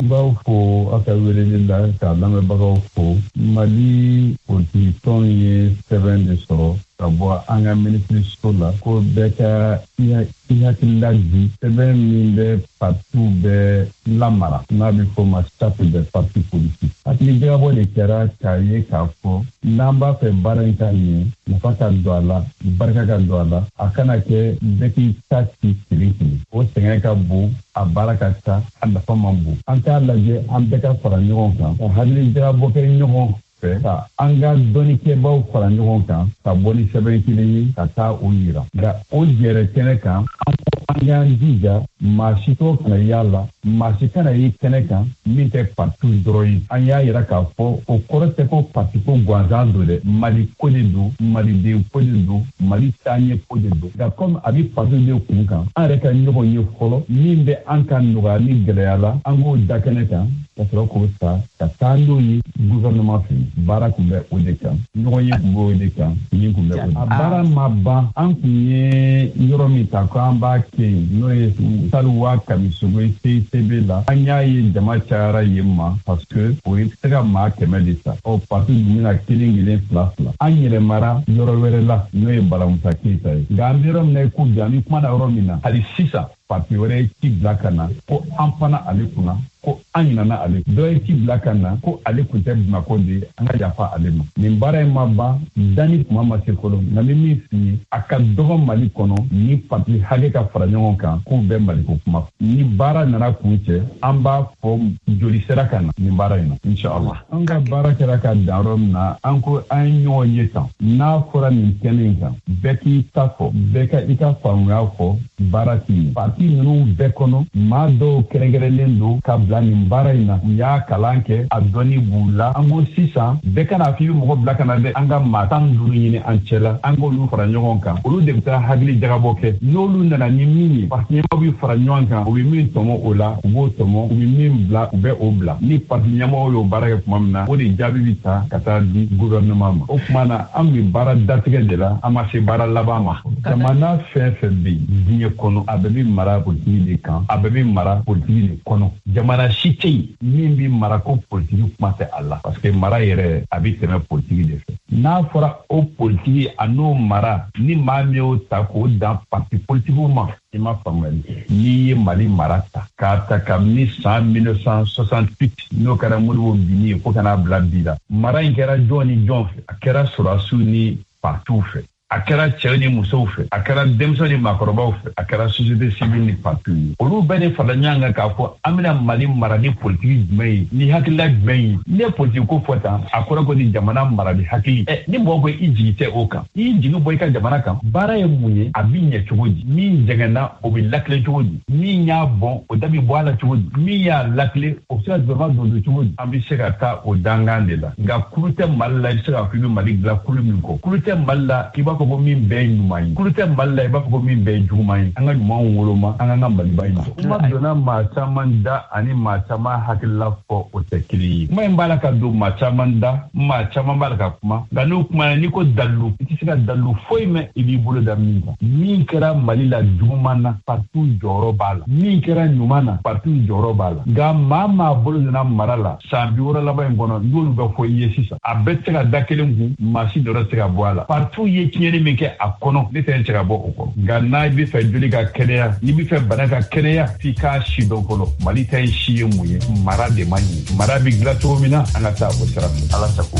N b'aw fo aw ka weleli la, ka lamɛnbagaw fo. Mali politikitɔnw ye sɛbɛn de sɔrɔ ka bɔ an ka minisiriso la ko bɛɛ ka i hakilila di sɛbɛn min bɛ partiw bɛɛ lamara, n'a bɛ fɔ ma charte des partis politiques. Hakilijagabɔ de kɛra k'a ye k'a fɔ n'an b'a fɛ baara in ka ɲɛ, nafa ka don a la, barika ka don a la, a kana kɛ bɛɛ k'i ta ci kelen kelen. O sɛgɛn ka bon, a baara ka ca, a nafa man bon. An k'a lajɛ an bɛɛ ka fara ɲɔgɔn kan ka hakilijagabɔ kɛ ɲɔgɔn fɛ, ka an ka dɔnnikɛbaw fara ɲɔgɔn kan ka bɔ ni sɛbɛn kelen ye ka taa o yira. Nka o jɛrɛ kɛnɛ kan, an ko an k'an jija, maa si tɔgɔ kana y'a la, maa si kana ye kɛnɛ kan min tɛ partiw dɔrɔn ye. An y'a yira k'a fɔ o kɔrɔ tɛ ko parti ko gansan don dɛ, Mali ko de don, Maliden ko de don, Mali taaɲɛ ko de don. Nka komi a bɛ partiw de kun kan, an yɛrɛ ka ɲɔgɔn ye fɔlɔ min bɛ an ka nɔgɔya ni gɛlɛya la, an k'o da kɛnɛ kan ka sɔrɔ k'o ta ka taa n'o ye gouvernement fɛ yen. Baara tun bɛ o de kan, ɲɔgɔn ye tun bɛ o de kan, nin tun bɛ o de kan. A baara ma ban. An tun ye yɔrɔ min ta ko an b'a kɛ yen, n'o ye salle wa Kamisogo ye CICB la, an y'a ye jama cayara yen ma, parce que o ye se ka maa 100 de ta. Ɔ parti dun bɛna kelen kelen, fila fila. An yɛlɛmara yɔrɔ wɛrɛ la, n'o ye Balamusa Keyita ye. Nka an bɛ yɔrɔ min na i ko bi, an bɛ kuma na yɔrɔ min na, hali sisan parti wɛrɛ ye ci bila ka na ko an panna ale kunna, ko an ɲinana ale. Dɔ ye ci bila ka na ko ale kun tɛ Bamakɔ de, an ka yafa ale ma. Nin baara in ma ban, danni kuma ma se fɔlɔ. Nka bɛ min f'i ye, a ka dɔgɔ Mali kɔnɔ ni parti hakɛ ka fara ɲɔgɔn kan k'u bɛ Maliko kuma. Ni baara nana kun cɛ, an b'a fɔ joli sera ka na nin baara in na, inshallah. An ka baara kɛra ka dan yɔrɔ min na, an ko an ye ɲɔgɔn ye tan. N'a fɔra nin kɛnɛ in kan, bɛɛ k'i ta fɔ, bɛɛ ka i ka faamuya fɔ. Baara tɛ ɲɛ. Parti ninnu bɛɛ kɔnɔ, maa dɔw kɛrɛnkɛrɛnlen don ka bila nin baara in na, u y'a kalan kɛ, a dɔnni b'u la. An ko sisan bɛɛ kana f'i bɛ mɔgɔ bila ka na dɛ, an ka maa 15 ɲini an cɛ la, an k'olu fara ɲɔgɔn kan, olu de bɛ taa hakili jagabɔ kɛ. N'olu nana ni min ye, parti ɲɛmaaw bɛ fara ɲɔgɔn kan, u bɛ min tɔmɔ o la, u b'o tɔmɔ, u bɛ min bila, u bɛ o bila. Ni parti ɲɛmɔgɔw y'o baara kɛ tuma min na, o de jaabi bɛ ta ka taa di gouvernement ma. O tuma na, an bɛ baara datigɛ de la, an ma se baara laban ma. Jamana fɛn fɛn bɛ yen diɲɛ kɔnɔ, a bɛɛ bɛ mara politiki de kan, a bɛɛ bɛ mara politiki de kɔnɔ. Jamana si tɛ yen min bɛ mara ko politiki kuma tɛ a la, parce que mara yɛrɛ a bɛ tɛmɛ politiki de fɛ. N'a fɔra o politiki a n'o mara, ni maa min y'o ta k'o dan parti politikiw ma, i ma faamuyali. N'i ye Mali mara ta k'a ta kabini san 1968, n'o kɛra Modibo binni ye, fo ka n'a bila bi la, mara in kɛra jɔn ni jɔn fɛ? A kɛra sɔrɔdasiw ni partiw fɛ, a kɛra cɛw ni musow fɛ, a kɛra denmisɛnw ni maakɔrɔbaw fɛ, a kɛra société civile ni partiw ye. Olu bɛɛ de farala ɲɔgɔn kan k'a fɔ an bɛna Mali mara ni politiki jumɛn ye, ni hakilila jumɛn ye. Ne ye politiki ko fɔ tan, a kɔrɔ ko ni jamana mara ni hakili. Ɛ ni mɔgɔ ko i jigi tɛ o kan, i jigi bɔ i ka jamana kan, baara ye mun ye, a bɛ ɲɛ cogo di? Min jɛngɛnna, o bɛ lakilen cogo di? Min y'a bɔn, o da bɛ bɔ a la cogo di? Min y'a lakilen, o bɛ se ka gouvernement don cogo di? An bɛ se ka taa o dankan de la. Nka kulu tɛ Mali la i bɛ se k'a fɔ i bɛ Mali dilan kulu min kɔ. Kulu tɛ Mali la i b'a fɔ ko min bɛɛ ye ɲuman ye. Kulu tɛ Mali la i b'a fɔ ko min bɛɛ ye juguman ye. An ka ɲumanw woloma, an k'an ka Maliba in jɔ. Kuma donna maa caman da ani maa caman hakilila fɔ, o tɛ kelen ye. Kuma in b'a la ka don maa caman da, maa caman b'a la ka kuma. Nka n'o kumana, n'i ko dalilu, i tɛ se ka dalilu foyi mɛn i b'i bolo da min kan. Min kɛra Mali la juguman na, partiw jɔyɔrɔ b'a la. Min kɛra ɲuman na, partiw jɔyɔrɔ b'a la. Nka maa bolo nana mara la san 60 laban in kɔnɔ, n'olu bɛ fɔ i ye sisan, a bɛɛ tɛ se ka da kelen kun, maa si jɔyɔrɔ tɛ se ka bɔ a la. Partiw ye tiɲɛni min kɛ a kɔnɔ, ne tɛ se ka bɔ o kɔnɔ. Nka n'a bɛ fɛ joli ka kɛnɛya, n'i bɛ fɛ bana ka kɛnɛya, f'i k'a si dɔn fɔlɔ. Mali ta in si ye mun ye? Mara de man ɲi. Mara bɛ dilan cogo min na, an ka taa o sira fɛ. Ala sago.